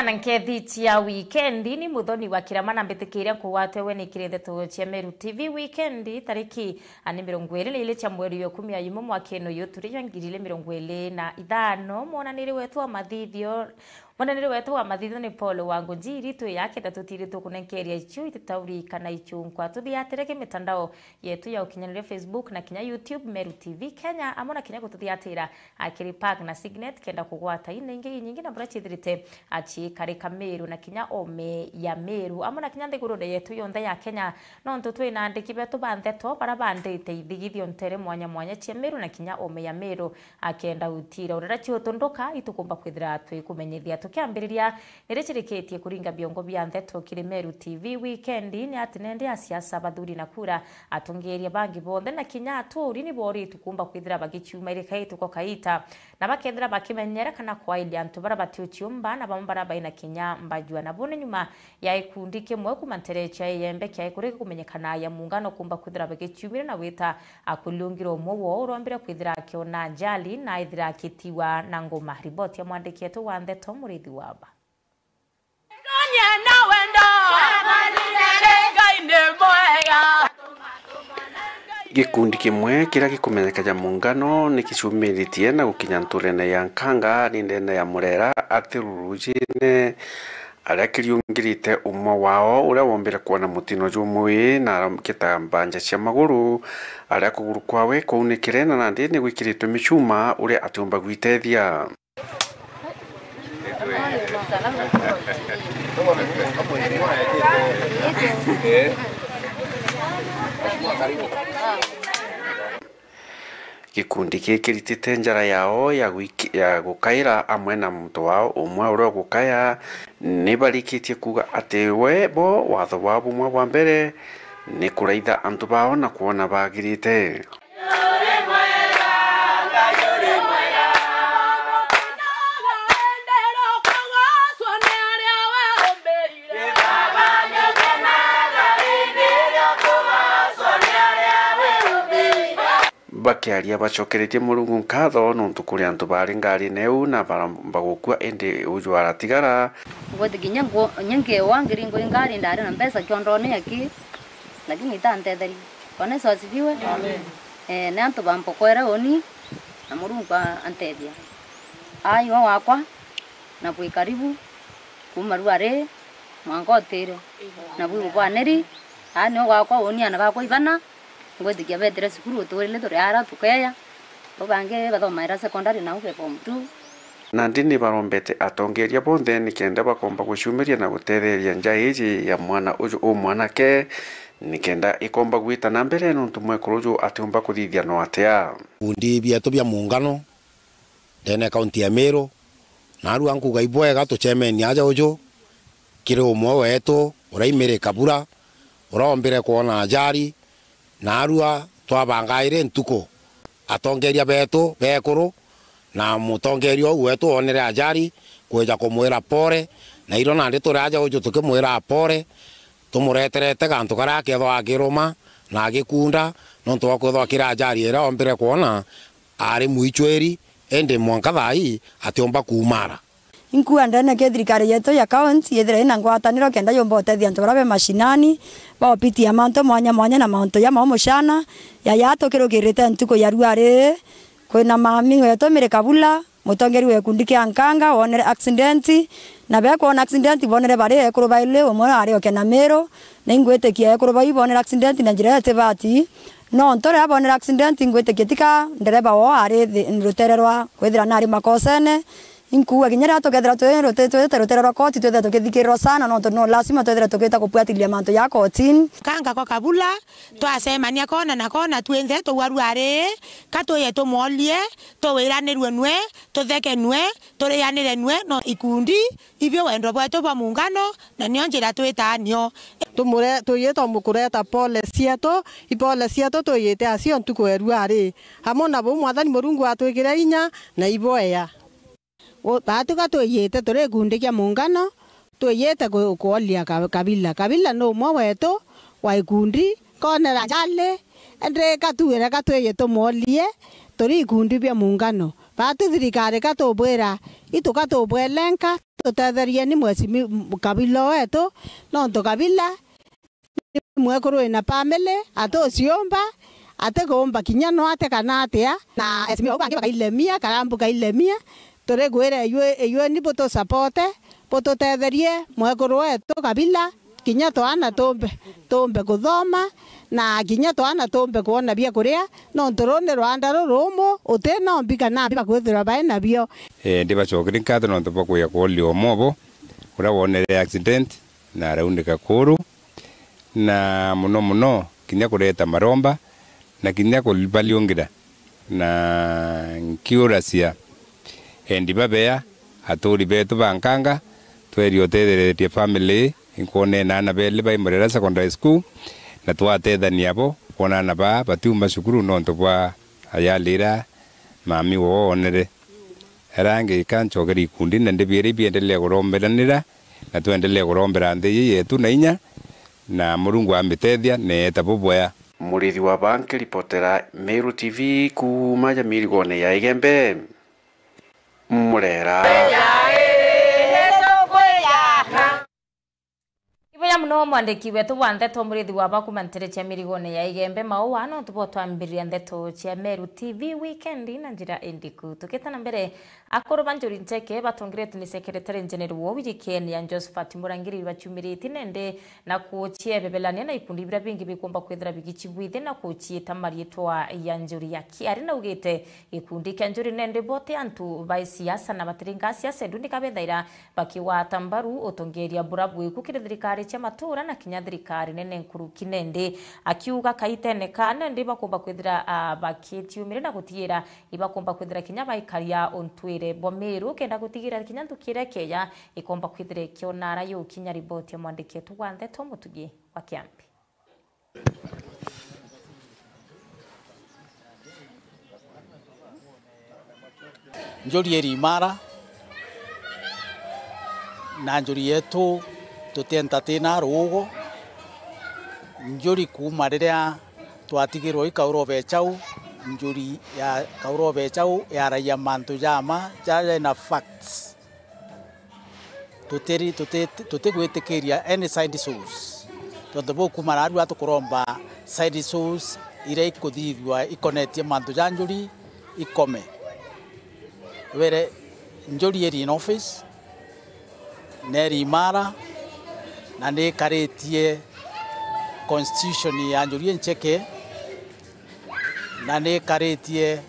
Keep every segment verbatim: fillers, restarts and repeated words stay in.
Na nkethi cia wikendi, ni Muthoni wa Kirama na mbitikiria nkugwate we ni kiri ndeto cia Meru T V wikendi, tariki, a, ni mirongo iri na ili cia mweri wa ikumi na imwe mwakene uyu turi jwa ngiri ili mirongo iri na ithano. Mwananiri wetu wa mathithio, mwananiri wetu wa mathithio ni Paul Wangunjiri, twi ya kenda tutiri tukunenkeria icio ititauri kana ichunkwa. Tuthiatire ki mitandao yetu ya ukinyaniria, Facebook na kinya YouTube, Meru T V Kenya, amwe na kinya gututhiatira, a, kiri Park na Signet, kenda kugwata ine ingi inyingi na buria ciithirite, a, ciikarika Meru na kinya ome ya Meru, amwe na kinya nthigurune yetu yonthe ya Kenya, nontu twi na andiki betu ba ndeto baria bandite ithigithio ntere mwanya mwanya cia Meru na kinya ome ya Meru, akenda utira urira ciutunduka itukumba kwithira twikumenyithia. Tukiambiriria, ni ricirikitie kuringa biongo bia ndeto kiri Meru T V wikendi, ni ati nende asiasa, bathuri na kura, atongeria bangi bonthe na kinya aturi ni boritu kumba kwithira bagiciuma irika ituko kaita, na bakethira bakimenyera kana kwaidia antu baria batiuciumba na bamwe baria baina kinya mbajua. Na bone nyuma ya ikundi kimwe kuma ntere cia Iyembe kiai kuria gikumenyekana ya Muungano kumba kwithira bagiciumire na gwita, a, kuliungira umwe woo urombire kwithira akiona ajali na aithira akitiwa na ngoma. Riboti ya mwandiki wetu wa ndeto Murithi Waba. Ngai ni mwega. Gikundi kimwe kiria gikumenyeka ja Muungano ni kicumiritie na gukinya nturene ya Nkanga ni ndene ya Murera ati rurujine, aria kiriungirite umwe wao uria wombire kwona mutino jumwe na aramukita mbanja cia maguru, aria kuguru kwawe kwaunikire na nandi ni gwikiritwe micuma uria atiumba gwitethia. Gikundi giki kiritite njara yao ya gwiki-, ya gukaira amwe na muntu wao umwe uria ugukaya, ni barikitie kuuga ati we bo watho bwao bumwe bwa mbere ni kuraitha antu bao na kwona bagirite. Bakiaria bacokeretie Murungu nkatho nontu kuri antu baari ngarine iu na baromba gukua, indi uju aratigara. Ngwitikia kinya ngu-, kinya nkewa ngiri ngui ngari ndari na mbeca kiondone aki, lakini itantetheria. Bwana Yesu asifiwe. Amen. Eh, ni antu bampokwere uni na Murungu a-, antethia. Ai we wakwa, na bwi karibu, kuma riu ari, mwanka utire. Na bwi bwaneri, aa ni ugakwa uni ana bakwa ibana, ngwitikia betire cukuru uturire turi ara tukeya. Bo bangi bathomaira secondary na ube form two. Nandi ni barombete atongeria bonthe nikenda bakomba guciumiria na gutetheria nja iji ya mwana uju umwanake, nikenda ikomba gwita na mbere nontu mwekuru uju atiumba kuthithia no atia. Ikundi bietu bia muungano ndene kaunti ya Meru, narua nkuga ibwega tucemenie aja uju kiri umwe wetu uraimire kabura, urombire kwona ajali, narua twabangaire ntuku. Atongeria betu bekuru na mutongeria uu wetu wonere ajali, kwija kumwira pole, na iro nandi turi aja uju tukimwira pole, tumureterete gantu karia akethwa akiruma na agikunda, nontu bwa kwithwa kiri ajali iria ombire kwona ari mwichwiri, indi mwanka thaa ii atiumba kuumara. Inkuga ndene ki thirikari yetu ya county yithire ina ngwataniro kenda yumba utethia antu baria be mashinani, baopitia mantu mwanya mwanya na mauntu jamao muchana, yaya tukirukirite ntuku ya rua riri, kwina mami wetu Mary Kabula, mutongeri wa gikundi kia Nkanga, wonere accident, na bekwona accident bonere bari ekuru baili, umwe ari oke na Miru, na ingwitikia ekuru bau ibonere accident na njira itibati, nontu riria bonere accident ingwitikia tika ndereba wao ari thi-, rutere rwa kwithira nari makosene, Inkuuga kinya riria tukethira twi ruti-, twite rutere rwa koti, twithire tukithikirirwa sana, nontu no lazima twithire tukita kubuatiriria mantu ja kotini. Kanga kwa Kabula, twacemania kona na kona twinthe tugwarua ri, ka tuye tumworie, tuwiranirue nwe, tutheke nwe, turianire nwe, no ikundi ibio wendo bwetu bwa muungano, na nio njira twitaa nio. Tumure-, tuyite kureta pole cietu, ipole cietu tuyite acio ntuku erua ri. Amwe na buu Mwathani Murungu atwikire inya na ibwea. U-, baatuka twiyite turi gikundi kia muungano, twiyite ku-, kuoria ka-, Kabila. Kabila ni umwe wetu wa gikundi, konera jali, indi katuire ka twiji tumworie, turi ikundi bia muungano. Baatu thirikari ka tubwira, itu ka tubwelenka, tutetherieni mheshimiwa Kabila wetu, nontu Kabila ni mwekuru wina family, atuciumba, atikuumba kinya no ate kana atia, na mheshimiwa au bangi bakailemia, karambu kailemia, turikwira iyui, iyui ni butusapote, bututetherie mwekuru wetu Kabila, kinya twana tumbe, tumbe kuthoma, na kinya twana tumbe kwona bia kuria, nontu ruu ni rwanda rurumu, uti nombi kana mbi bakwithirwa bai nabio. Eh, ndibacokeri nkatho nontu bwa kwija kwa Oli Omobo, uria wonere accident na araunika kuru, na muno muno kinya kureta maromba, na kinya kubaliungira, na nkiuracia endi babea, aturi betu ba Nkanga, twerie utetheretie family ii, inkwonene aana beli bai Murera Secondary School, na twatethania abo kwona aana baa batiuma cukuru nontu bwa ajali iria mami woo wonere. Aria angi ika ncokerie ikundi, na ndibiire ibiendelee kuromberanira, na twendelee kurombera nthi ii yetu na inya, na Murungu amitethia, neeta bubwea. Murithi wa Baa nkiripotera Meru T V kuuma ja mirigone ya Igembe, Murera. Ibuya muno mwandiki wetu wa ndeto Murithi wa Baa kuuma ntere cia mirigone ya Igembe Maua, nontu bwa twambiriria ndeto cia Meru T V weekend na njira indiku. Tukita na mbere, akuru ba Njuri Ncheke batongeretue ni Secretary General wa wiji Kenya, Josephat Murangiri, baciumiritie nende na kuciebebelania na ikundi biria bingi bikumba kwithira bigicibwithia na kuciita mariitwa ya Njuri ya kiari. Naugite gikundi kia Njuri nende bo ti antu ba siasa na batiringa siasa, indi ni kabethaira bakigwata mbaru utongeria bura bwiku kiri thirikari cia matura na kinya thirikari nene nkuruki. Nende akiuga kaitene ka nende bakumba kwithira, ah, bakitiumire na gutigira ibakumba kwithira kinya baikaria untwire bwa Meru, kenda gutigira kinya nthuki iria ikeeja ikomba kwithira ikiona ara yukinya. Riboti ya mwandiki wetu wa ndeto Mutugi wa Kiambi. Njuri iri imara, na njuri yetu tutienta tina ruugo. Njuri kuuma riria twatigirwe i Kauro Bechau, njuri ya Kauro Bechau yaragia mantu jama jaja na facts. Tutiri-, tuti-, tutigwitikiria any side shows. Tontu buu kuuma narua tukuromba side shows iria ikuthithua ikonetie mantu ja njuri ikome. Were njuri iri in office, neri imara, na nikaritie constitution ya njuri incheke, na nikaritie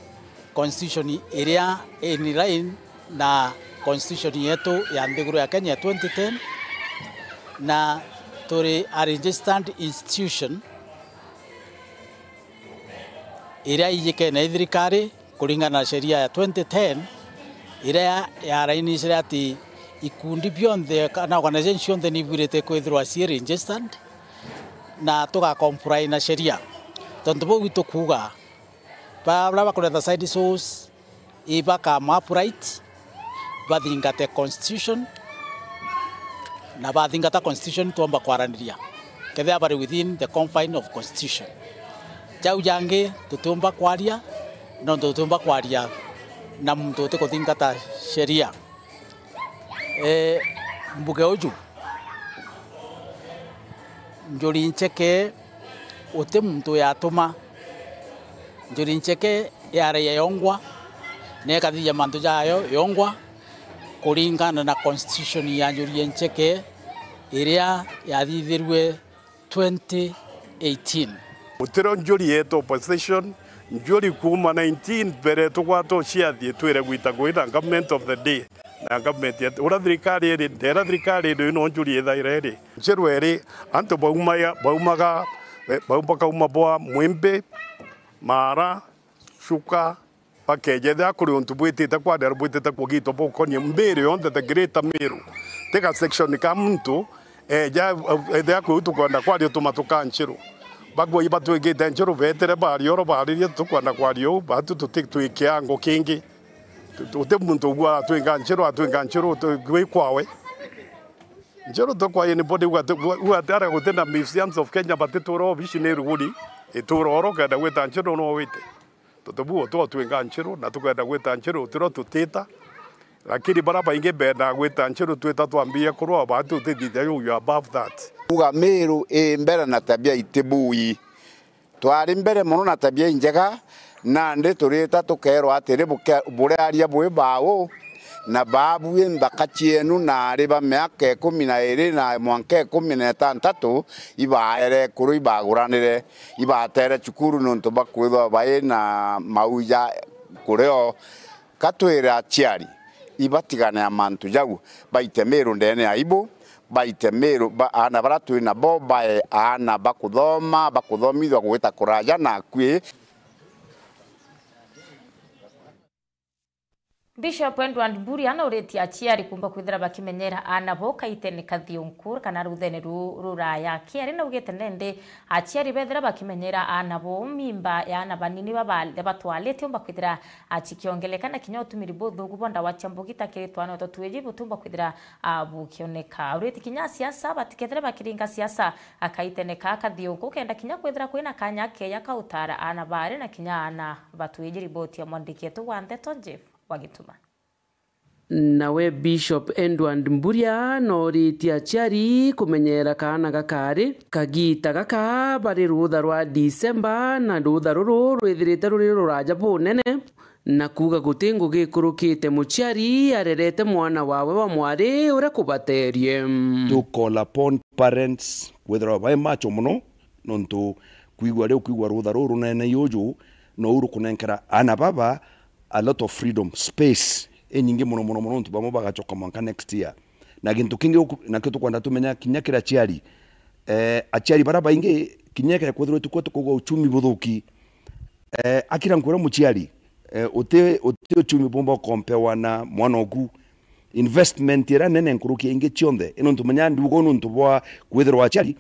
constitution iria in line na constitution yetu ya nthiguru ya Kenya ya twenty ten, na turi a registered institution iria iyikene i thirikari kuringana na sheria ya twenty ten, iria yarainicire ati ikundi bionthe kana organization cionthe ni ibwirite kwithirwa cii registered na tuga comply na sheria. Tontu buu itukuuga, baria bakureta side shows, ibakama upright, bathingate constitution, na bathingata constitution twomba kwaraniria, kethira bari within the confine of constitution. Jau jangi tutiumba kwaria, nontu tutiumba kwaria na muntu utikuthingata sheria. Eh, mbuge uju, njuri ncheke, uti muntu yatuma. Njuri ncheke yaraia yongwa, na ikathithia mantu jayo yongwa, kuringana na constitution ya njuri ncheke iria yathithirue twenty eighteen. Gutiro njuri yetu opposition, njuri kuuma nineteen mbere tugwata uciathi itwire gwita ngui na government of the day. Na government yetu, uria thirikari iri, ndera thirikari iri, no njuri ithaira iri. Njiru iri, antu bauma ya, baumaga, eh, bau-, bakauma bwa Mwimbi, Mara, Chuka, bakeja, ethira kuri untu bwitite kwaria, bwitite kugitwa bukonie Meru yonthe, the greater Meru. Tiga section ka muntu, eja, ethira kwi u tukwenda kwaria, utuma tuka Njiru. Bagua ibatwikite Njiru, betire baria oro baririe, tukwenda kwaria u, batu tuti twi kiango kingi. Tu-, tu-, uti muntu ugua atwinga Njiru, atwinga Njiru, tu-, gwi kwawe. Njiru tukwa anybody ugwa ati, ugwa ati ara guti na museums of Kenya, batitura obici ni ruguri, itura oro kenda gwita Njiru no wite. Tutubu utwo twinga nchiru na tukenda gwita nchiru tiro tutita, lakini bara baingi bendaa gwita nchiru twita twambie kurwa, batu utithithia you, you are above that. Kuga Miru i mbere na tabia itibui. Twari mbere mono na tabia injega, nandi turita tukeerwa atiri, buke-, buriaria bwi bau, na baabui nthaka cienu, na ari ba miaka ikumi na iiri na mwanka ikumi na itantatu, ibaere ekuru, ibaguranire, ibatere cukuru niuntu bwa kwithwa bai na mauja kurio. Ka twire aciari ibatigane na mantu jau, baite Miru ndene ya aibu, baite Miru, ba-, aana bara twi nabo bae aana ba kuthoma, ba kuthomithua gwita kuraja na akui. Bishop Edward Mburia nauritie aciari kumba kwithira bakimenyera aana bo kaitene kathiunku kana ruthene ruu ruraya. Kiari naugite nendi aciari bethira bakimenyera aana bo mimba ya aana banini baba-, batwarite umba kwithira a, cikiongeleka na kinya utumiri buthuku bwa ndawa cia mbugi ta kiri twana twa twiji butumba kwithira, a, bukioneka. Auriti kinya asiasa batikethire bakiringa siasa, a, kaitene ka kathiunku kenda kinya kwithira kwina kanya keya ka utara aana baari na kinya aana ba twiji. Riboti ya mwandiki wetu wa ndeto Jeff Wagituma. Nawe Bishop Edward Mburia nooritie aciari kumenyera kaana gakari kagita gaka bari ruutha rwa Disemba, na ruutha ruru rwithirite ruri ruraja bunene, na kuuga guti ngugi ikurukite muciari arerete mwana wawe wa mwari uria kubaterie. To call upon parents kwithirwa bai macho mono, nontu kwigua riu kwigua ruutha ruru runene uju nou rukunenkera aana baba a lot of freedom, space inyingi mono mono mono, nontu bamwe bagacoka mwanka next year. Na gintu kingi uku-, nakio tukwenda tumenya kinya kiri aciari. Eh, aciari bara baingi, kinya kethirwa tukua tukauga uchumi buthuki, eh, akira nkwira muciari, eh, uti, uti uchumi bumba ukompewa na mwana oku. Investment iria nene nkuruki ya ingi cionthe, i nontu menya ndiuga nontu bwa kwithirwa aciari,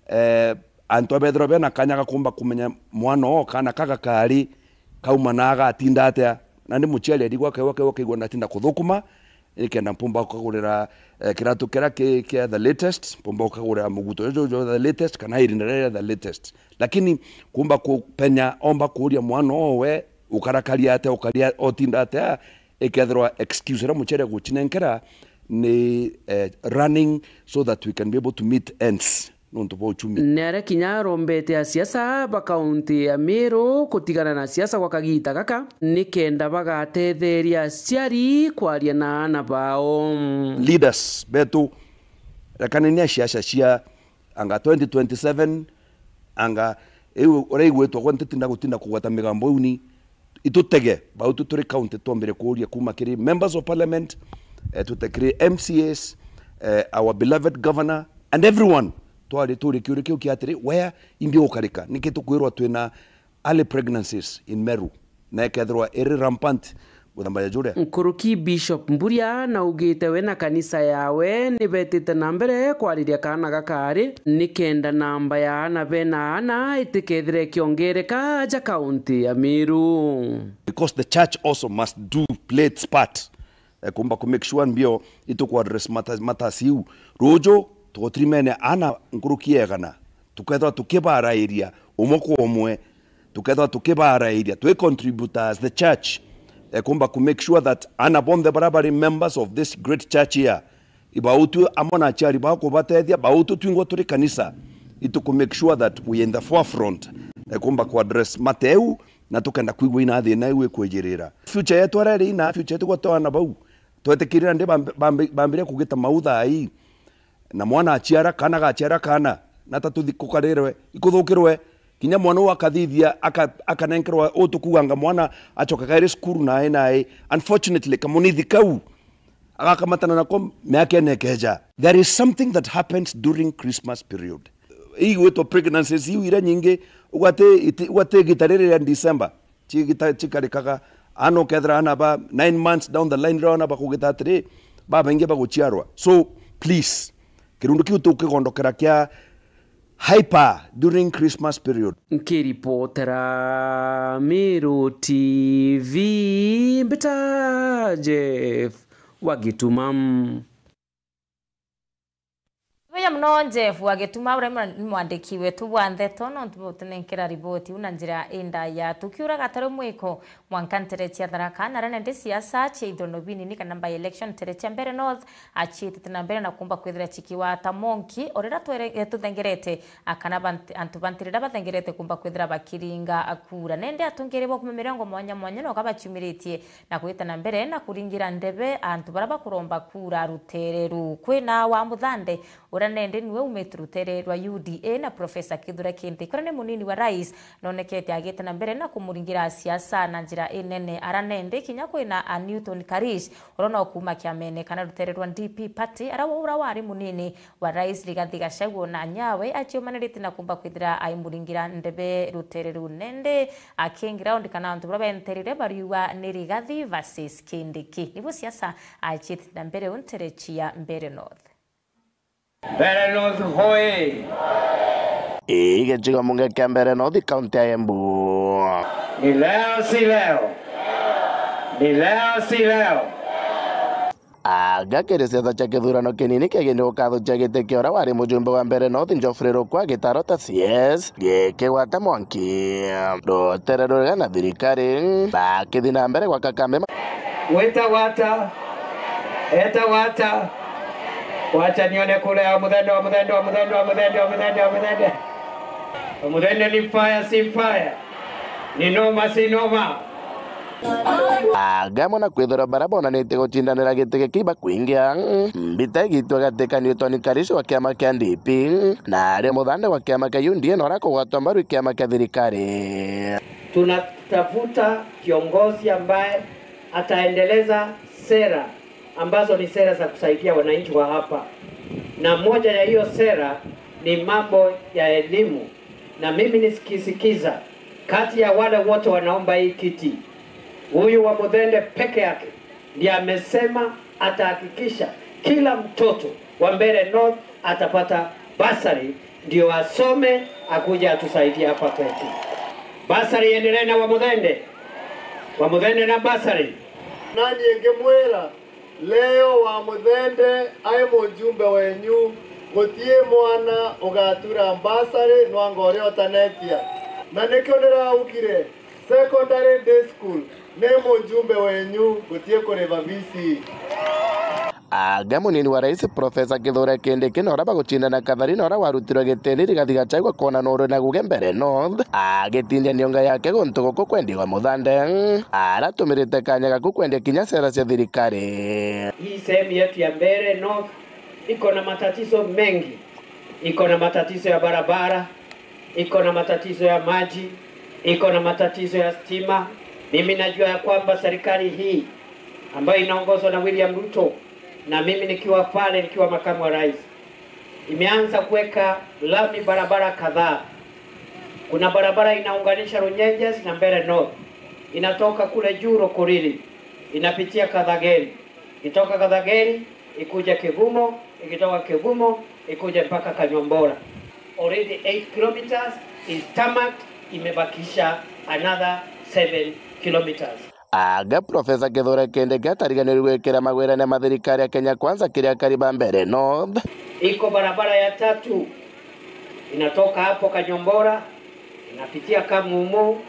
eh, antu abethirwa bena kanya ga kumba kumenya mwana oo kana ka gakari kauma na agatinda atia. Nandi muciari arigwa akaiwa, akaiwa, akaigua ndatinda kuthukuma, nikenda mpumba kukagurira, eh, kiratu kiria ki, kia the latest, mpumba kukagurira muguto juju jwa the latest, kana irinda riria the latest. Lakini kumba kupenya, omba kuuria mwana oo we, ukarakaria atia, ukaria, otinda atia, ikethirwa excuse iria muciari agucinenkera ni, eh, running so that we can be able to meet ends nontu bwa uchumi. Ni aria kinya arombete asiasa ba kaunti ya Meru kutigana na siasa gwa kagita gaka, nikenda bagatetheria aciari kwaria na aana bao. Leaders betu, rekaneni na siasa cia anga twenty twenty-seven, anga iu uria igwitwa gwa ntitinda gutinda kugweta migambo iu ni itutege, bau tu turi county, twambire kuuria kuma kiri members of parliament, eh, tute kiri M C As, eh, our beloved governor and everyone. Twari turi kiuria kiu kia atiri, where imbi gukarika? Niki tukwirwa twina early pregnancies in Meru, na ikethirwa iri rampant guthamba ya jure? Nkuruki Bishop Mburia naugite we na kanisa yawe nibetite na mbere kwariria kaana gakari, nikenda namba ya aana bena aana itikethire ikiongereka aja kaunti ya Meru. Because the church also must do, play its part, eh, kumba ku make sure mbio ituku address matters, matters iu. Ruju, tugotirimene aana nkuruki ya igana, tukethirwa tukibarairia umwe kwa umwe, tukethirwa tukibarairia, twi contributor as the church, eh, kumba ku make sure that aana bonthe baria bari members of this great church here, ibautue amwe na aciari bao kubatethia, bautue twingwa turi kanisa, ituku make sure that we are in the forefront, eh, kumba ku address mateu, na tukenda kwigua ina thina iu ikwijirira. Future yetu areri ina future yetu gwa twana bau. Twetikirira ndi bambi-, bambi-, bambire kugita mau thaa ii. Na mwana aciara kana, gaciara kana, na ta tuthi kukarirwe, ikuthukirwe. Kinya mwana uu akathithia, aka-, akanenkerwa uu tukuganga mwana acoka kairi cukuru nae nae. Unfortunately, kamunithi kau agakamatana nako miaka ene ikeja. There is something that happens during Christmas period. Ii gwitwa pregnancies iu iria nyingi, ugati, iti-, ugati igita riri ria December. Cigita-, cikarikaga, ana ukethira ana ba nine months down the line, riria ana bakugita atiri, babaingi baguciarwa. So, please, kirundu kiu tukigondokera kia hyper during Christmas period. Nkiripotera Meru T V, mbita Jeff wa Gituma. Muno Jeff wa Gituma, uria ni mwandiki wetu bwa ndeto, nontu bwa gutunenkera riboti iu na njira indaya. Tukiuraga tari mwiko, mwanka ntere cia Tharaka, na aria nende siasa cia ithurano binini kana by election ntere cia Mbeere North, aciitite na mbere na kumba kwithira cikiwata monki, o riria twere-, eh, tuthengerete, a, kana bant-, antu ba ntere iria bathengerete kumba kwithira bakiringa kura. Nende atongeria ba kuma mirengo mwanya mwanya noka baciumiritie na gwita na mbere na kuringira ndebe antu baria bakuromba kura rutere ruu. Kwina wa Muthande, uria nende niwe umite rutere rwa U D A, na Professor Kithure Kindiki, uria ni munini wa rais, nonekete agite na mbere na kumuringira siasa na njira inene. Ara nende kinya kwina a Newton Karish, uria no kuma kiamene kana rutere rwa D P party, ara uria wari munini wa rais Rigathi Gachagua, na nyawe aciumanirite na kumba kwithira aimuringira ndebe rutere ruu. Nende a King Round kana antu baria benterire bariuga ni Rigathi versus Kindiki. Nibu siasa aciitite na mbere u ntere cia Mbeere North. Mbeere North hoye! Ii gicigo mbunge kia Mbeere North, kaunti ya Embu. Ni leo si leo. Ni leo si leo. Aga kiri siasa cia kithurano kinini kia gini gukathukia giti kia uria wari mujumbe wa Mbeere North, Geoffrey Rukwa, gitaro ta C S gikigwata mwanki. Rutere ruriga na thirikari bakithi na mbere gwaka kambi ma- Wita wata, eta wata, wacha nione kura ya Muthende, wa Muthende, wa Muthende, wa Muthende, wa Muthende, wa Muthende. Wa Muthende ni fire, si fire. Ni noma, si noma. Aga amwe na kwithirwa baria bonanitie gucindanira giti giki bakwingia, mbita igitwe gati ka Newton Karish wa kiama kia D P na aria Muthande wa kiama kia U D A na uria akugwatwa mbaru i kiama kia thirikari. Tunatafuta kiongozi ambaye ataendeleza sera ambazo ni sera za kusaidia wananchi wa hapa, na moja ya hiyo sera ni mambo ya elimu. Na mimi nikisikiza, kati ya wale wote wanaomba hii kiti, huyu wa Muthende peke yake ndiye amesema atahakikisha kila mtoto wa Mbeere North atapata bursary ndio asome, akuje atusaidie hapa kwetu. Bursary iendelee na wa Muthende. Wa Muthende na bursary. Nani ngimwira, leo wa Muthende ai mujumbe wenyu, gutii mwana ugatura bursary nwanga uria utanetia. Na nikio ndiraugire, secondary day school ni mujumbe wenyu, gutii kuriva fees. Aga munini wa rais Professor Kithure Kindiki na uria bagucindana Katharina uria warutirwe gitini Rigathi Gachagua kwona nuru na guge Mbeere North, agitindia nionga yake guntu guku kwendia gwa Muthande, aratumirite kanya gaku kwendia kinya sera cia thirikari. Hii sehemu yetu ya Mbeere North iko na matatizo mengi, iko na matatizo ya barabara, iko na matatizo ya maji, iko na matatizo ya stima. Mimi najua ya kwamba serikali hii ambayo inaongozwa na William Ruto, na mimi nikiwa pale, nikiwa makamu wa rais, imeanza kuweka lami barabara kadhaa. Kuna barabara inaunganisha Runyenjes na Mbeere North, inatoka kule juu Rokoriri, inapitia Kathageri, ikitoka Kathageri ikuje Kigumo, ikitoka Kigumo ikuje mpaka Kanyombora. Already eight kilometers is tarmac, imebakisha another seven kilometers. Aga Professor Kithure Kindiki atariganirue gwikira magwirane ma thirikari ya Kenya Kwanza kiri akari ba Mbeere North. Iko barabara ya tatu inatoka hapo Kanyombora, inapitia Kamumu,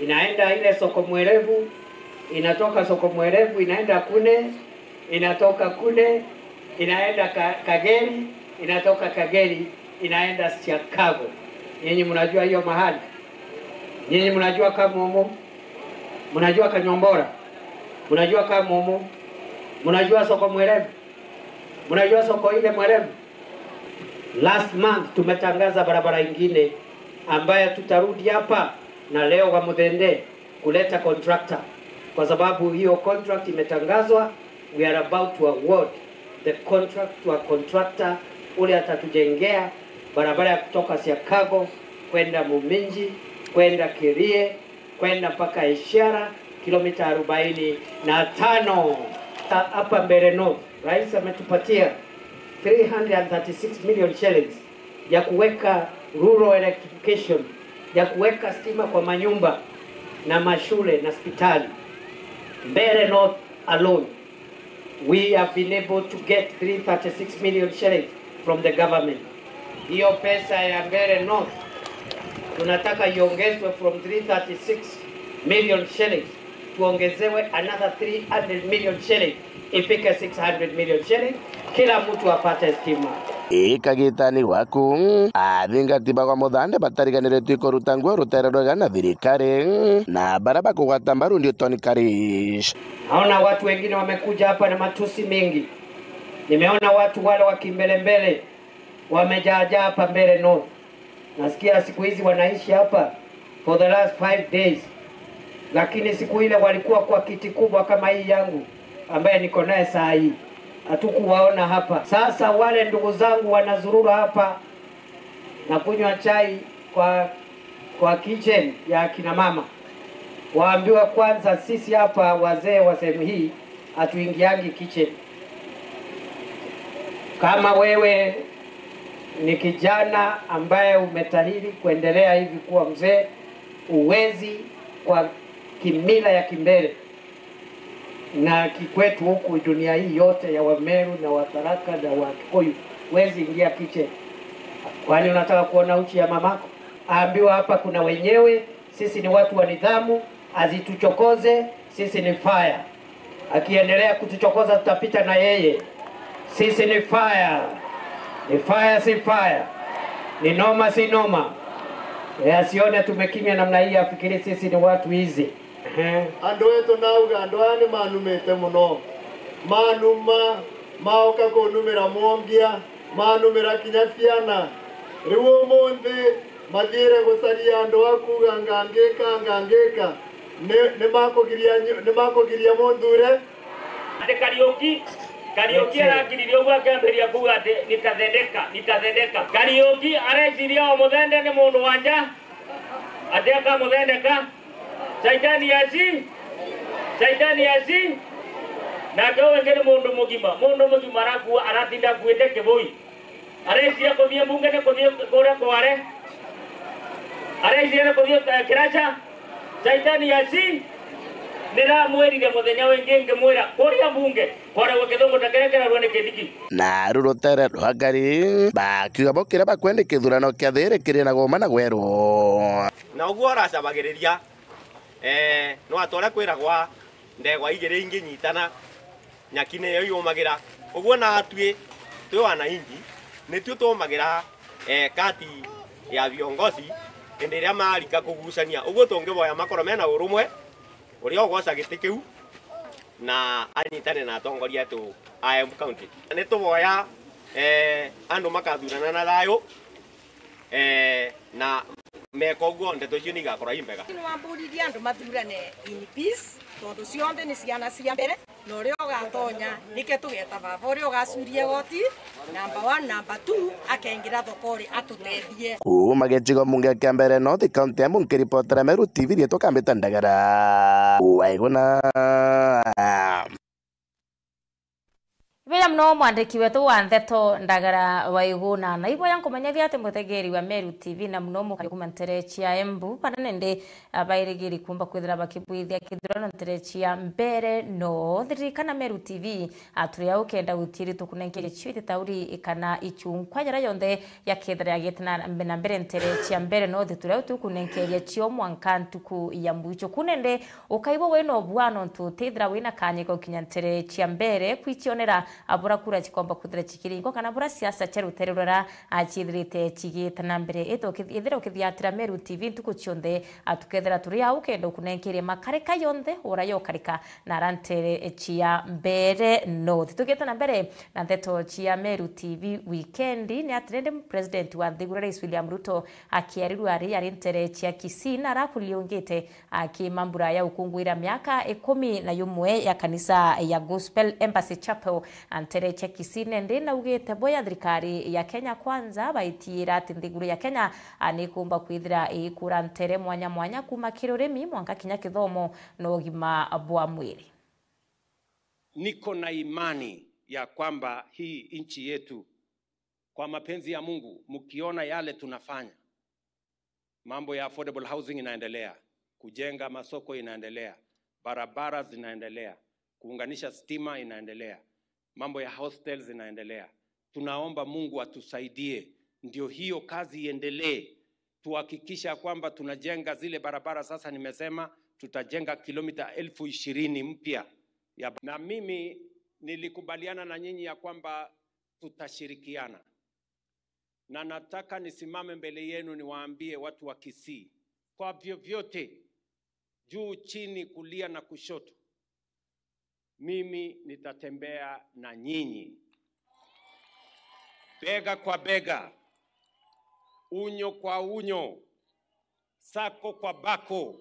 inaenda ile soko Mwerevu, inatoka soko Mwerevu inaenda Kune, inatoka Kune inaenda Ka-, Kageri, inatoka Kageri inaenda Chicago. Nyinyi mnajua hiyo mahali? Nyinyi mnajua Kamumu? Mnajua Kanyombora? Mnajua Kamumu? Mnajua soko Mwerevu? Mnajua soko ile Mwerevu? Last month tumetangaza barabara ingine ambayo tutarudi hapa na leo wa Muthende kuleta contractor, kwa sababu hiyo contract imetangazwa. We are about to award the contract to a contractor ule atatujengea barabara ya kutoka Chicago kwenda Muminji, kwenda Kirie, kwenda mpaka Ishara, kilomita arobaini na tano. Ha-, hapa Mbeere North, rais ametupatia three hundred and thirty-six million shillings ya kuweka rural electrification, ya kuweka stima kwa manyumba na mashule na hospitali. Mbeere North alone, we have been able to get three thirty-six million shillings from the government. Hiyo pesa ya Mbeere North tunataka iongezwe from three thirty-six million shillings, tuongezewe another three hundred million shillings, ifike six hundred million shillings, kila mtu apate stima. Ikagitani gwaku, athingati bagwa Muthande batariganiritwe ikuruta nguo rutere rwega na thirikari, na bara bakugwata mbaru Newton Karish. Naona watu wengine wamekuja hapa na matusi mingi. Nimeona watu wale wa kimbelembele wamejaajaa hapa Mbeere North. Nasikia siku hizi wanaishi hapa for the last five days, lakini siku ile walikuwa kwa kiti kubwa kama hii yangu ambaye niko naye saa hii, hatukuwaona hapa. Sasa wale ndugu zangu wanazurura hapa na kunywa chai kwa, kwa kitchen ya kina mama, waambiwa kwanza, sisi hapa wazee wa sehemu hii hatuingiangi kitchen. Kama wewe ni kijana ambaye umetahiri kuendelea hivi kuwa mzee, uwezi kwa kimila ya Kimbere na kikwetu huku dunia hii yote ya Wameru na Watharaka na Wakikuyu, huwezi ingia kitchen. Kwani unataka kuona uchi ya mamako? Ambiwa hapa kuna wenyewe, sisi ni watu wa nidhamu, asituchokoze, sisi ni fire. Akiendelea kutuchokoza tutapita na yeye. Sisi ni fire. Ni fire si fire. Ni noma si noma. E, asione tumekimya namna hii afikiri sisi ni watu hizi. Ehe. Andu etu nauga andu aya ni manumite muno. Manuma, maoka kunumira mwongia, manumira kinya ciana. Riu umunthi mathiire gucaria andu a kuuga ngangika, ngangika. Ni, ni makugiria nyu-, ni makugiria munthure? Ati Kariuki, Kariuki arakiririe uguo akiambiria kuuga ati nitathendeka, nitathendeka. Kariuki areciria o Muthende ni mundu wa nja, ati akamuthendeka. Shaitani aci, Shaitani aci. Nake uu wingi ni mundu mugima, mundu mugima arakua, aratinda akuite kibui. Areciria kuthii mbunge ni kuthii kuria kware. Areciria ni kuthii, eh, kiracha. Shaitani aci, niramwirire muthenya wingi ngimwira kuria mbunge kwaragwa kithungu ta kiria kirarua ni Kindiki. Na ru rutere rwa Ngari bakiuga bo kiria bakwenda kithurano kia thiri kiri na goma na gweru. Na uguo uracabagiriria, eh, no atoria kwiragwa ndegwa igiri inginyitana, nyaki niyo yumagira. Uguo natwi twi wananchi, nitwi tumagira, eh, kati ya viongozi indi iria marika kugucania. Uguo tungiboya makoro mena urumwe, uria ugoca giti kiu na anyitane na atongoria etu a Embu County. Nituboya, eh, andu makathurana na thayu, eh, na meka uguo ndeto icio ni igakorwa i mbega. Ni wamburirie andu mathurane in peace, tondu cionthe ni ciana cia mbere, na uria ugatonya, nike tugeta baba uria ugacuria igoti, number one, number two, akaingira thokori atutethie. Kuuma gicigo mbunge kia Mbeere North, kaunti ya Embu, nkiripotera Meru T V, riitwa Kambita Ndagara Waiguna. Ibeya muno mwandiki wetu wa ndeto Ndagara Waiguna. Na iboya nkumenyethia ati mutegeri wa Meru T V na muno mukari kuma ntere cia Embu, bara nende abairigiri kumba kwithira bakibwithia kithurano ntere cia Mbeere North. Ririkana Meru T V, a, turi au kenda gutiiri tukunenkerie cio ititauri kana ichunkwa jaria yonthe yakethira yagite na, na mbere ntere cia Mbeere North, turi au tukunenkeria cio mwanka ntuku ya mwicho. Kunende ukaigua wina ubua nontu utithira wina kanya ga gukinya ntere cia Mbeere kwicionera, a, bura kura cikomba kwithira cikiringwa kana bura siasa cia rutere ruria, a, ciithirite cigite na mbere. Ithira ukithiatira Meru T V ntuku cionthe, a, tukethira turi au kenda ukunenkeria makarika yonthe ura yokarika na ara ntere cia Mbeere North. Tugite na mbere na ndeto cia Meru T V wikendi, ni ati rindi President wa nthiguru Rais William Ruto akiarirua ari, ari ntere cia Kisii na arakuriungite akima mbura ya ukunguira miaka ikumi na yumwe ya kanisa ya Gospel Embassy Chapel ntere cia Kisii. Nende naugite boya thirikari ya Kenya Kwanza baitiira ati nthiguru ya Kenya, a, nikumba kwithira ikura ntere mwanya mwanya kuma kiri urimi mwanka kinya kithomo na ugima bwa mwiri. Niko na imani ya kwamba hii nchi yetu, kwa mapenzi ya Mungu, mkiona yale tunafanya, mambo ya affordable housing inaendelea, kujenga masoko inaendelea, barabara zinaendelea, kuunganisha stima inaendelea, mambo ya hostels inaendelea, Tunaomba Mungu atusaidie, ndio hiyo kazi iendelee. Tuhakikisha kwamba tunajenga zile barabara. Sasa nimesema tutajenga kilomita elfu ishirini mpya ya ba-, na mimi nilikubaliana na nyinyi ya kwamba tutashirikiana. Na nataka nisimame mbele yenu niwaambie watu wa Kisii, kwa vyovyote, juu, chini, kulia na kushoto, mimi nitatembea na nyinyi. Bega kwa bega, unyo kwa unyo, sako kwa bako,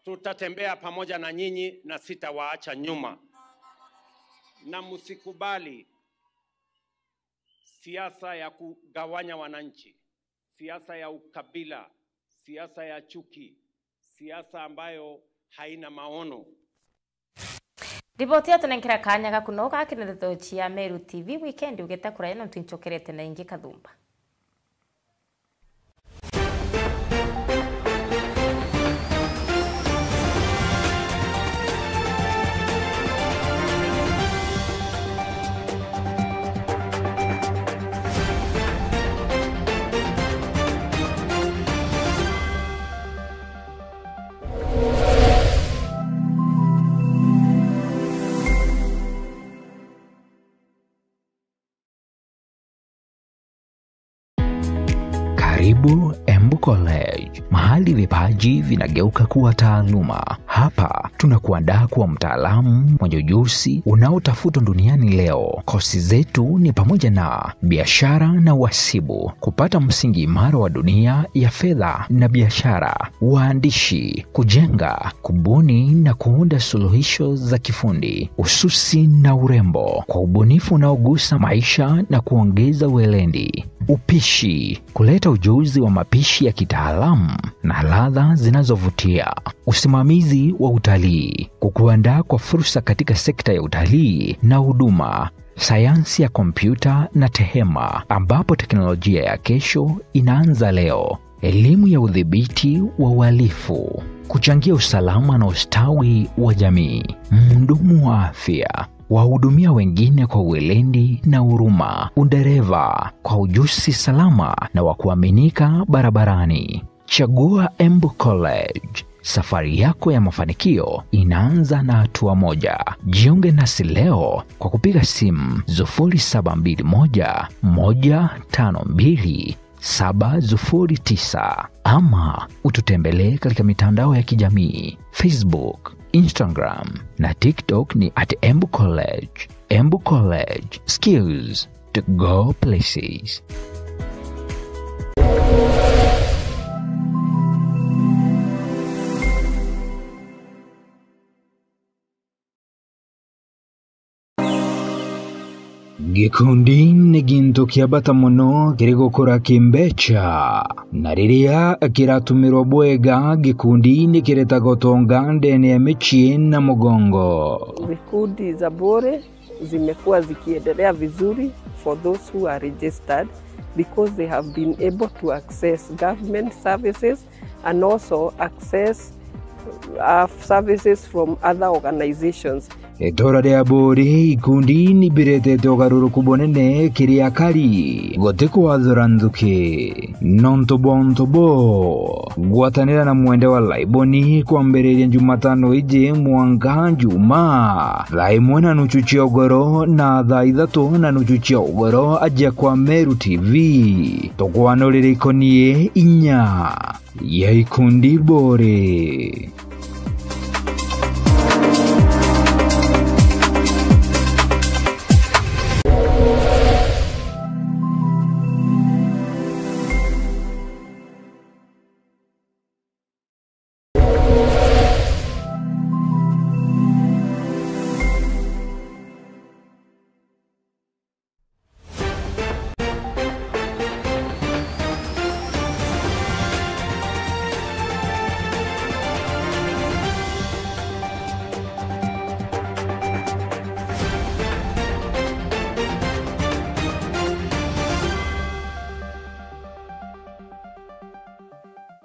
tutatembea pamoja na nyinyi na sitawaacha nyuma. Na msikubali siasa ya kugawanya wananchi, siasa ya ukabila, siasa ya chuki, siasa ambayo haina maono. Riboti yatunenkera kanya ga kunoga kiri ndeto cia Meru T V weekend. Ugete kuraya nontu inchokerete na ingi kathumba. Karibu Embu College, mahali vipaji vinageuka kuwa taaluma. Hapa tunakuandaa kuwa mtaalamu mwenye ujuzi unaotafutwa duniani leo. Kosi zetu ni pamoja na biashara na uhasibu, kupata msingi imara wa dunia ya fedha na biashara, uandishi, kujenga, kubuni na kuunda suluhisho za kifundi, ususi na urembo, kwa ubunifu unaogusa maisha na kuongeza weledi, upishi, kuleta ujuzi wa mapishi ya kitaalamu na ladha zinazovutia, usimamizi wa utalii, kukuandaa kwa fursa katika sekta ya utalii na huduma, sayansi ya kompyuta na tehema, ambapo teknolojia ya kesho inaanza leo. Elimu ya udhibiti wa uhalifu, kuchangia usalama na ustawi wa jamii. Mhudumu wa afya, wahudumia wengine kwa weledi na huruma. Udereva, kwa ujuzi salama na wa kuaminika barabarani. Chagua Embu College. Safari yako ya mafanikio inaanza na hatua moja. Jiunge nasi leo kwa kupiga simu sufuri saba mbili moja, moja tano mbili, saba sufuri tisa ama ututembelee katika mitandao ya kijamii, Facebook, Instagram na TikTok ni at Embu College. Embu College, skills to go places. Gikundi ni gintu kia bata mono kiri gukura kimbeca, na riria kiratumirwa bwega, gikundi ni kiretaga utonga ndene ya micii na mugongo. Vikundi za Bore zimekuwa zikiendelea vizuri for those who are registered, because they have been able to access government services and also access, uh, services from other organizations. Itura ria Bore, ikundi ni biretete ugaruruku bunene kiri akari, guti kwathura nthuki. Nontu bwa untu buu, gwatanira na mwende wa Laiboni kwambiriria Jumatano iji mwanka Juma, thaa imwe na nuchu cia ugoro na thaa ithatu na nuchu cia ugoro aja kwa Meru T V. Tukwanurire ikonie inya ya ikundi Bore.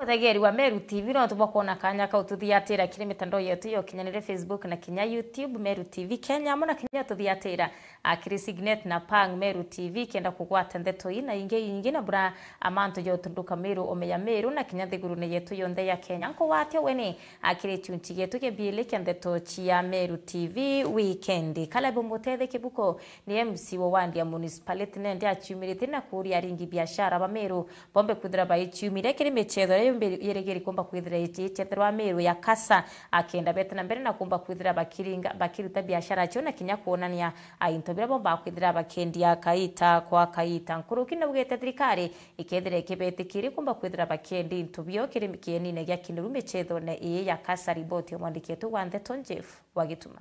Mutegeri wa Meru T V, no tubwa kuona kanya kau tuthiatira kiri mitandao yetu ya ukinyaniria, Facebook na kinya YouTube, Meru T V Kenya, amwe na kinya tuthiatira, a, kiri Signet na Pang Meru T V, kenda kugwata ndeto ii na ingi ingi na bura amantu jotunduka Meru, ome ya Meru na kinya nthigurune yetu yonthe ya Kenya. Nkugwatia weni, a, kiri chunchi yetu kia biili kia ndeto cia Meru T V weekend. Caleb Mutethia Kibuko ni M C wa wandi ya municipality nende achiumirite na kuria aringi biashara ba Meru bombe kwithira baichiumire kiri michezo iria yumbi-, yirigiri kumba kwithira ichichetherwa Meru ya kasa, akenda bete na mbere na kumba kwithira bakiringa, bakiruta biashara cio na kinya kuonania a into biria bomba kwithira bakendia kaita kwa kaita. Nkuruki naugite thirikari ikethira ikibetikiri kumba kwithira bakendia into bio kiri kienine gia Kinoru michethone ii ya kasa. Riboti ya mwandiki wetu wa ndeto Jeff Wagituma.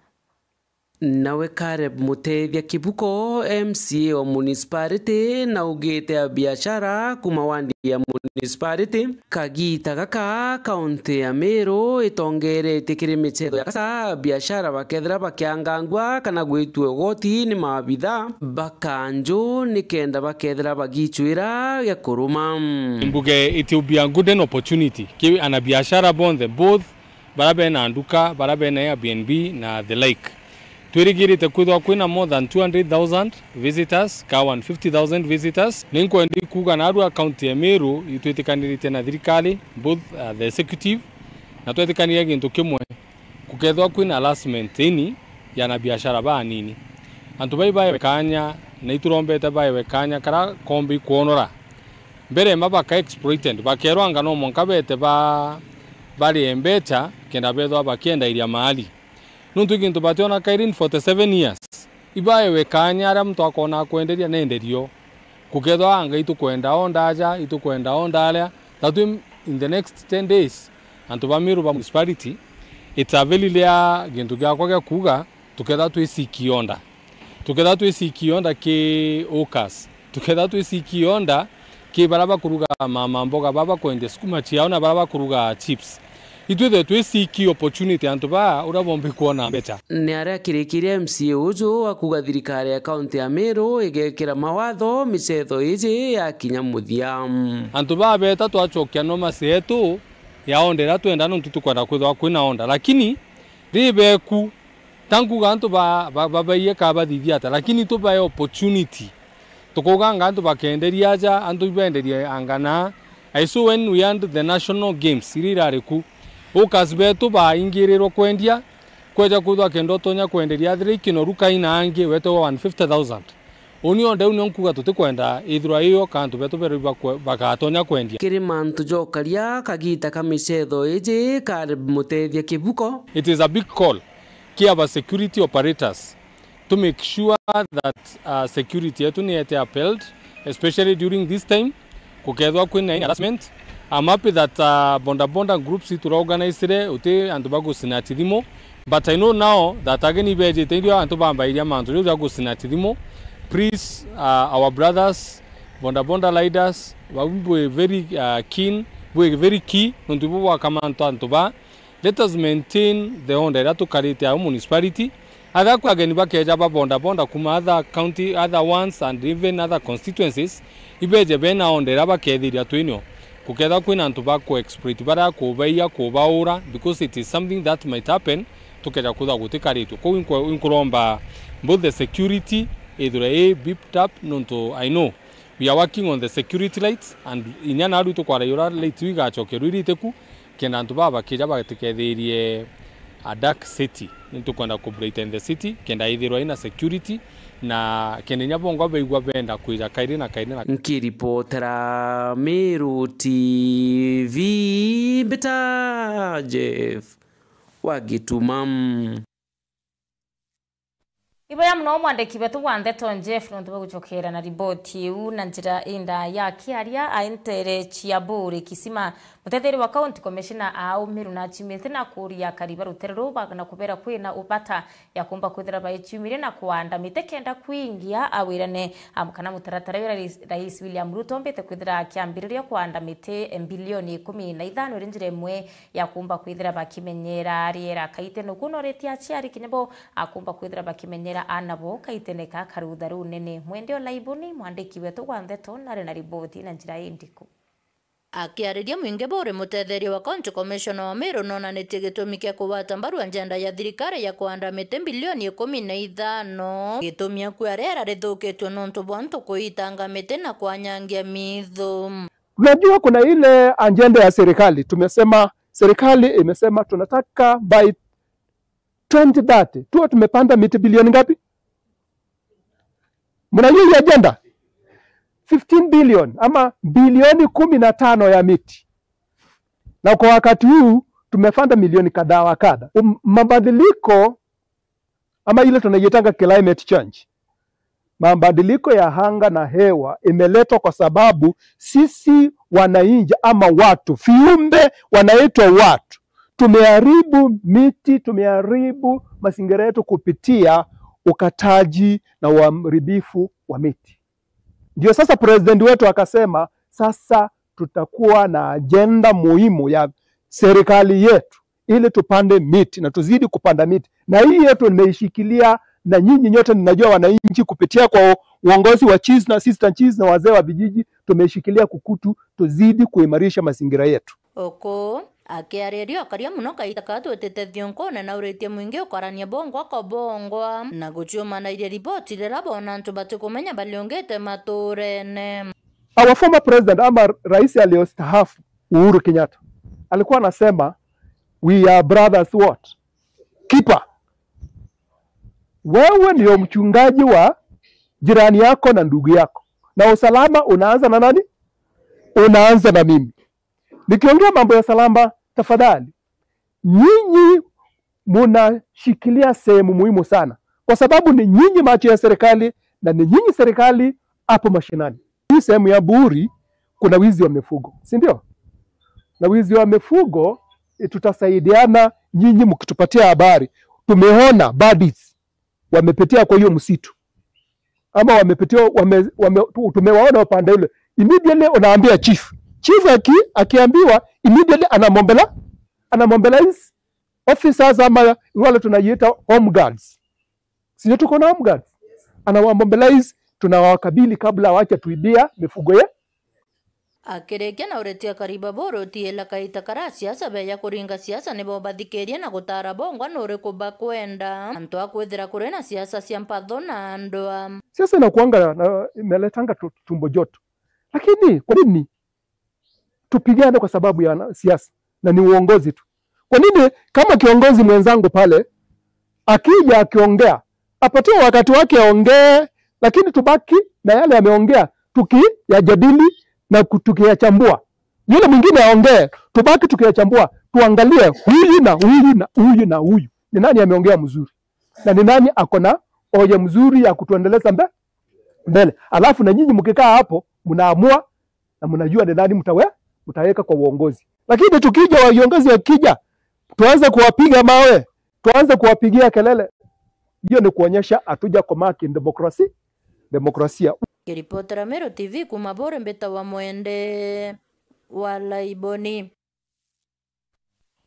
Nawe Caleb Mutethia Kibuko, M C A wa municipality, na ugite a biashara kuma wandi ya municipality, kagita gaka kaunti ya Meru itongeretie kiri michetho ya kasa, biashara bakethira bakiangangua kana gwitue ugoti ni maabitha bakanju nikenda bakethira bagichwira gia kuruma. Mbuge it will be a golden opportunity ki anabiashara bonthe, both bara bena nduka, bara bena Airbnb na the like. Twirigirite kwithwa kwina more than two hundred thousand visitors, ka one fifty thousand visitors. Ni nkwenda kuuga narua county ya Meru itwitikanirite na thirikari, both, uh, the executive, na twetikanire gintu kimwe, kukethwa kwina harassment ini ya na biashara banini. Antu bai baewe kanya, na iturombete baewe kanya kara kombi kwonora. Mbere ma baka exploited, bakerwa anga no mwanka bete ba, barie mbecha, kenda bethwa bakiendairia mali. Nuntu i gintu bationa kairi in forty seven years. Ibaewe kanya aria muntu akona kwenderia nenderio. Kukethwa anga itukwenda o ndaja, itukwenda o ndaria, that we, in the next ten days, antu ba Meru ba municipality, it's a very rare gintu giakwa gia kuuga, tukethwa twi seek order. Tukethwa twi seek order ki hawkers. Tukethwa twi seek order ki bara bakuruga mama mboga, bara bakwendia sukuma ciao na bara bakuruga chips. Itwithwe twi seek opportunity antu baa uria bombi kwona mbecha. Ni aria akirikirie M C A uju akuga thirikari ya kaunti ya Meru igekira mawatho michetho iji yakinya muthia. Antu baa beta twachokia nomasi yetu ya order iria twenda nontu tukwenda kwithwa kwina order. Lakini ribeku, ta nkuga antu ba, ba, babaiye ka bathithia ata, lakini tubae opportunity. Tukauganga antu bakenderia aja, antu ibenderie angana. I saw when we had the national games, iria irari ku, hawkers betu baingirirwe kwendia, kweja kwithwa kenda utonya kwenderia athira ikinoru kaina angi wetagwa one fifty thousand. Uni onde u nio nkuga tutikwenda ithirwa iyo ka antu betu beru bakwe-, bagatonya kwendia. Kiri mantu jokaria kagita ka michetho iji, Caleb Mutethia Kibuko. It is a big call ki aba security operators to make sure that, uh, security yetu ni yete upheld, especially during this time, kukethwa kwina any harassment. I'm happy that, uh, boda boda groups ituraorganizire, uti antu bagucina thimu, but I know now that ageni bejite irio antu bambairia mantu jau ja gucina thimu. Please, uh, our brothers, boda boda riders, bau bwi very, uh, keen, bwi very key, nontu ibo bwaka mantu antu ba. Let us maintain the order iria tukarite au municipality. Atha kwi ageni bakeja ba boda boda kuma other county, other ones and even other constituencies, ibeje bena order iria bakethiria twinio. Kukethwa kwina antu ba ku exploit, baria kubaia, kubaura, because it is something that might happen, tukeja kwithwa gutikaritwe. Kou inko-, inkuromba both the security ithirwe i beefed up, nontu I know we are working on the security lights, and inya naru tukwaraiura lights iu igacokerwa irite ku, kenda antu baa bakija batikethirie a dark city. Nitukwenda ku brighten the city, kenda ithirwa ina security, na kenda inya bongwa baigua benda kwija kairi na kairi na. Nkiripotera Meru T V, mbita Jeff Wagituma. Iboya muno mwandiki wetu wa ndeto Jeff nontu bwa gucokera na riboti iu na njira inda ya kiaria. Aintere cia Buri Kisima, mutetheri wa county commissioner au Meru na achiumite na kuria akari ba rutere ruu ba-, na kubera kwina ubata ya kumba kwithira baichiumire na kuanda miti kenda kwingia awirane, am, kana mutaratara uria rais, Rais William Ruto ombite kwithira akiambiriria kuanda miti bilioni ikumi na ithano iri njira imwe ya kumba kwithira bakimenyera riera. Kaite nuku noritie aciari kinya bo akumba kwithira bakimenyera ana bo kaitene ka karutha runene. Mwende Olaibuni, mwandiki wetu wa ndeto, nari na riboti na njira indiku. Akiariria mwingi buri, mutetheria wa County Commissioner wa Meru nonanitie gitumi kia kugwata mbaru ajenda ya thirikari ya kuanda miti bilioni ikumi na ithano. Gitumi akua riera rithukitue nontu bwa antu kuitanga miti na kwanyangia mithu. Unajua, kuna ile ajenda ya serikali, tumesema, serikali imesema tunataka by twenty thirty tuwe tumepanda miti bilioni ngapi? Mnajua hii ajenda? Fifteen billion ama bilioni kumi na tano ya miti. Na kwa wakati huu tumepanda milioni kadhaa wa kadha. Um, mabadiliko ama ile tunaiitanga climate change, mabadiliko ya anga na hewa imeletwa kwa sababu sisi wananchi ama watu, viumbe wanaitwa watu, tumeharibu miti, tumeharibu mazingira yetu kupitia ukataji na uharibifu wa miti. Ndio sasa president wetu akasema, sasa tutakuwa na ajenda muhimu ya serikali yetu ili tupande miti na tuzidi kupanda miti. Na hii yetu nimeishikilia, na nyinyi nyote, ninajua wananchi kupitia kwa uongozi wa chiefs na assistant chiefs na wazee wa vijiji, tumeishikilia kukutu tuzidi kuimarisha mazingira yetu. Uku akiariria, okaria muno kaita ka twitite thiunkune, na uritie mwingi ukarania bongwa kwa bongwa na guciumanairia riboti riria boona antu batikumenya bariungite maturene. Our former president ama rais aliyostaafu Uhuru Kenyatta alikuwa anasema, "We are brothers what? Keeper." Wewe ndio mchungaji wa jirani yako na ndugu yako, na usalama unaanza na nani? Unaanza na mimi. Nikiongea mambo ya usalama, tafadhali, nyinyi munashikilia sehemu muhimu sana, kwa sababu ni nyinyi macho ya serikali na ni nyinyi serikali hapo mashinani. Hii sehemu ya Buuri kuna wizi wa mifugo, si ndio? Na wizi wa mifugo, eh, tutasaidiana nyinyi mkitupatia habari. Tumeona bandits wamepitia kwa hiyo msitu, ama wamepitia, wame, wame, tu- tumewaona upande ule. Immediately unaambia chief. Chief aki, akiambiwa, immediately anamombela, anamobilize officers ama wale tunajiita home guards. Sio, tuko na home guards. Anawamobilize, tunawakabili kabla wacha tuibia mifugo ye. Akirikia na uretia kariba buru utiila kaita karia siasa beya kuringa siasa nibo bathikirie na gutara bongwa nuriku bakwenda antu a kwithira kuri na siasa cia mpatho na ndwa. Siasa inakuanga na, imeletanga tu- tumbo joto. Lakini kwa nini tupigane kwa sababu ya na- siasa? Na ni uongozi tu. Kwa nini kama kiongozi mwenzangu pale akija akiongea, apatiwe wakati wake aongee, lakini tubaki na yale ameongea tukiyajadili na ku- tukiyachambua. Yule mwingine aongee, tubaki tukiyachambua, tuangalie huyu na huyu na huyu na huyu, ni nani ameongea mzuri na ni nani ako na hoja mzuri ya kutuendeleza mbe- mbele. Alafu na nyinyi mkikaa hapo, mnaamua na mnajua ni nani mtawe, mtaweka kwa uongozi. Lakini tukija, wa viongozi wakija, tuanze kuwapiga mawe, tuanze kuwapigia kelele, hiyo ni kuonyesha hatujakomaa kidemokrasi- demokrasia. Kiripotera Meru T V kuma Buuri, mbitawa Mwende wa Laiboni.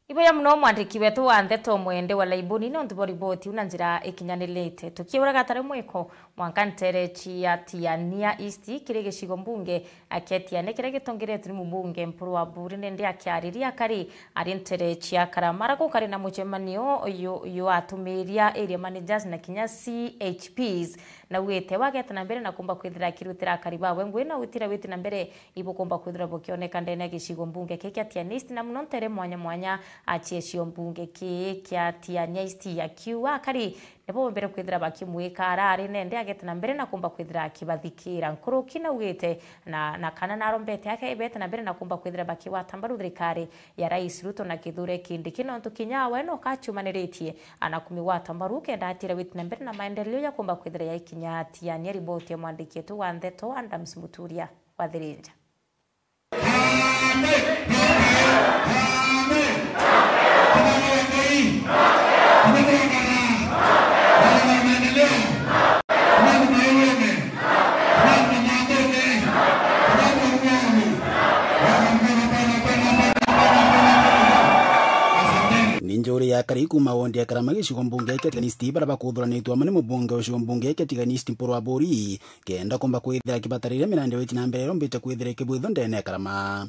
Ibuya muno mwandiki wetu wa ndeto Mwende wa Laiboni nontu bwa riboti iu na njira ikinyanirite. Tukiuraga tari mwiko, mwanka ntere cia Tiania East kiri gicigo mbunge kia Tiania kiria gitongeretue ni mubunge Mpuru wa Buuri, nindi akiariria akari ari ntere cia Karamara, gukari na mucemanio uyu, uyu atumiria area managers na kinya C H Ps, na augite wageta na mbere na kumba kwithira akirutira akari bawe ngui na gwitira witi na mbere ibukumba kwithirwa bukioneka ndene ya gicigo mbunge kii kia Tiania East, na muno ntere mwanya mwanya a cia gicigo mbunge kii kia Tiania East, akiuga akari nibo bombere kwithira bakimwika arari nende agete na mbere na kumba kwithira akibathikira nkuruki. Na augite na, na kana narombete ake bete na mbere na kumba kwithira bakigwata mbaru thirikari ya Rais Ruto na Kithure Kindiki, nontu kinya we no kaciumaniritie ana kumigwata mbaru kenda atira witi na mbere na maendeleo ya kumba kwithira yaikinya Tiania. Riboti ya mwandiki wetu wa ndeto Adams Muturia wa Thirinja. Ni njuri ya akari kuma wondi ya Karama gicigo mbunge kia Tigania East, baria bakuthuranitue amwe ni mubunge wa gicigo mbunge kia Tigania East Mpuru wa Buuri, kenda kumba kwithira akibatarira mirandi ya witi na mbere irombite kwithira ikibwithwa ndene ya Karama.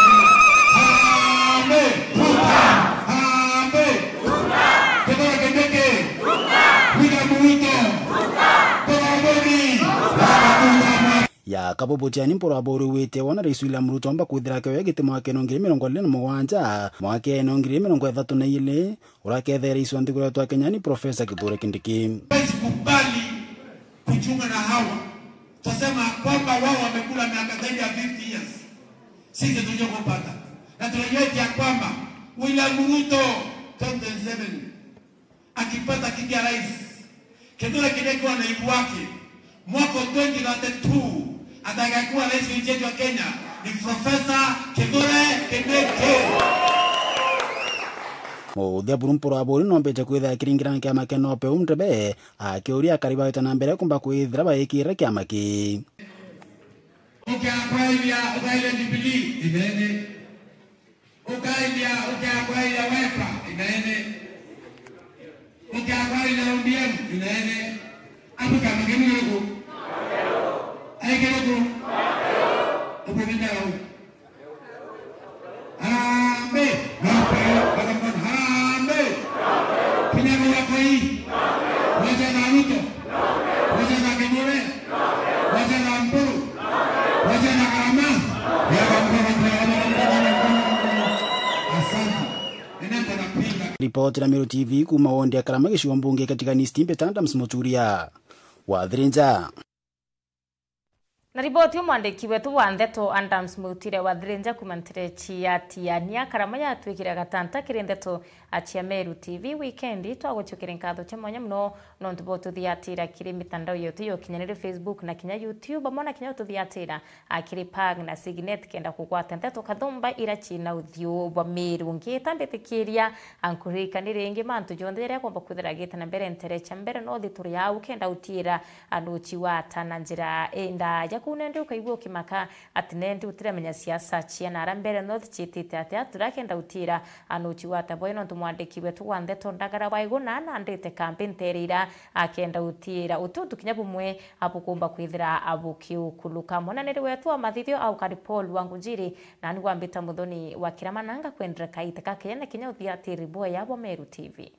Harambee! Ruto! Harambee! Kithure Kindiki! William Ruto! Turathuri! Ya kabubu ciani mporo aburiwite wona Rais William Ruto amba kwithira akioya giti mwakene wa ngiri mirongo iri na mugwanja, mwakene wa ngiri mirongo ithatu na iri, urakethe rais wa nthiguru yetu ya Kenya ni Professor Kithure Kindiki. Huwezi kubali kuchunga na hawa. Tutasema kwamba wao wamekula miaka zaidi ya fifty years. Sisi tuliokupata. Na tunajua eti ya kwamba William Ruto twenty twenty-seven akipata kiti ya rais, Kithure Kindiki akiwa naibu wake, mwaka wa twenty thirty-two, atakayekuwa rais wa nchi yetu ya Kenya ni Professor Kithure Kindiki. Muthia buru mporo aburi nombeje kwithira akiringira kiama kia NOPEU ndebe, akiuria akari bagwite na mbere kumba kwithira baikirire kiama kii. Ukiakwaithia, ukaithia Jubilee, inene. Ukaithia, ukiakwaithia Wiper, inene. Ukiakwaithia O D M, inene. Abu kiama kiu ni kiriku? Ai kiriku? Ubu ni ndau. Harambee! Harambee! Kinya Ruto koi. Wacha na Ruto. Wacha na Kithure. Wacha na Mpuru. Wacha na Karama. Asante. Nene kuna pinga. Ripoti ya Meru T V kuma wondi ya Karama gicigo mbunge katika East Mbita, Adams Muturia. Wathirinja. Na riboti umwandiki wetu wa ndeto Adams Mutire Wathirinja kuma nterechi ya Tiania Karama yatwikire gatanta kiri ndeto cia Meru T V wikendi. Twagucukire nkatho cia mwanya muno nontu bwa ututhiatira kiri mitandao yetu ya ukinyaniria, Facebook na kinya YouTube, amwe na kinya ututhiatira, a, kiri Pag na Signet kenda kugwata ndeto kathumba ira cina uthiu bwa Meru. Ngita mbitikiria, a, nkuririkani ringi mantu jonthe jaria agomba kwithira agita na mbere nterecha mbere no thituri yau kenda utiira, a, nuchi wata na njira indaya. Kuu nendi ukaigua ukimaka ati nendi utiramenya siasa cia nara mbere no ciitite atia, turakenda utiira, a, nuchi wata boyo nontu mwandiki wetu wa ndeto Ndagara wa Iguna nandite kambi ntere ira akenda utiira uti untu kinya bumwe abukumba kwithira abukiukuluka. Mwananiri wetu wa mathithio aukari Paul Wangujiri nani wambita muthoni wa Kiramananga kwendera kaite kakene kinya uthiatiri boya bwa Meru T V.